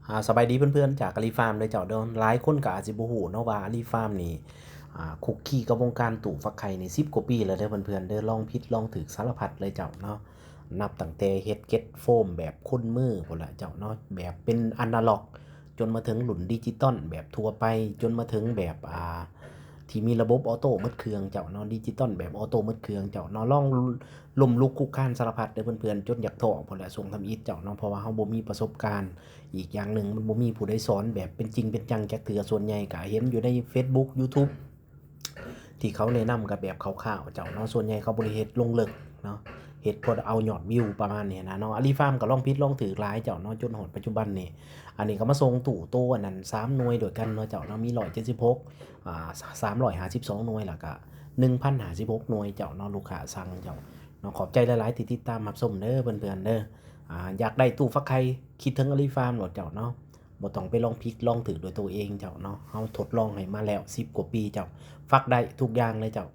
ອາ ສະບາຍດີເພື່ອນໆ ຈາກອາລີຟາມເດີເຈົ້າເດີ. ຫຼາຍຄົນກໍອາດຊິບໍ່ຮູ້ເນາະວ່າອາລີຟາມນີ້ ອາ ຄຸກຄີກັບວົງການຕູ້ຟັກໄຂ່ນີ້ສິບກວ່າປີແລ້ວເດີເພື່ອນໆເດີ. ລອງຜິດລອງຖືກສາລະພັດເລີຍເຈົ້າເນາະ, ນັບຕັ້ງແຕ່ເຮັດເກັດໂຟມແບບຄົນມືພຸ້ນລະເຈົ້າເນາະ, ແບບເປັນອານາລັອກ ຈົນມາເຖິງລຸ້ນດິຈິຕອນແບບທົ່ວໄປ, ຈົນມາເຖິງແບບ ອາ ທີ່ມີລະບົບອໍໂຕ້ໝົດເຄື່ອງເຈົ້າເນາະ, ດິຈິຕອນແບບອໍໂຕ້ໝົດເຄື່ອງເຈົ້າເນາະ. ລອງ ລົ້ມລຸກຄຸກຄານສາລະພັດເດີເພື່ອນໆ ຈົນຢາກທໍ້ພຸ້ນແຫຼະຊ່ວງທຳອິດເຈົ້າເນາະ, ເພາະວ່າເຮົາບໍ່ມີປະສົບການ. ອີກຢ່າງໜຶ່ງ ມັນບໍ່ມີຜູ້ໃດສອນແບບເປັນຈິງເປັນຈັງຈັກເທື່ອ, ສ່ວນໃຫຍ່ກະເຫັນຢູ່ໃນເຟສບຸກ ຢູທູບ ທີ່ເຂົາແນະນຳກັນແບບຄ່າວໆເຈົ້າເນາະ, ສ່ວນໃຫຍ່ເຂົາບໍ່ໄດ້ເຮັດລົງເລິກເນາະ, ເຮັດພໍເອົາຍອດວິວປະມານນີ້ນະເນາະ. ອາລີຟາມກໍລອງຜິດລອງຖືກຫຼາຍເຈົ້າເນາະ, ຈົນຮອດປັດຈຸບັນນີ້ ອັນນີ້ກໍມາສົ່ງຕູ້ໂຕອັນນັ້ນສາມໜ່ວຍດ້ວຍກັນເນາະເຈົ້າເນາະ, ມີຮ້ອຍເຈັດສິບຫົກ ອ່າ ສາມຮ້ອຍຫ້າສິບສອງໜ່ວຍ ແລ້ວກະໜຶ່ງພັນຫ້າສິບຫົກໜ່ວຍເຈົ້າເນາະ, ລູກຄ້າສັ່ງເຈົ້າເນາະ. ຂອບໃຈຫຼາຍໆທີ່ຕິດຕາມຮັບຊົມເດີເພື່ອນໆເດີ. ອາ ຢາກໄດ້ຕູ້ຟັກໄຂ່ ຄິດເຖິງອາລີຟາມໂລດເຈົ້າເນາະ, ບໍ່ຕ້ອງໄປລອງຜິດລອງຖືກດ້ວຍໂຕເອງເຈົ້າເນາະ, ເຮົາທົດລອງໃຫ້ມາແລ້ວສິບກວ່າປີເຈົ້າ, ຟັກໄດ້ທຸກຢ່າງເລີຍເຈົ້າ.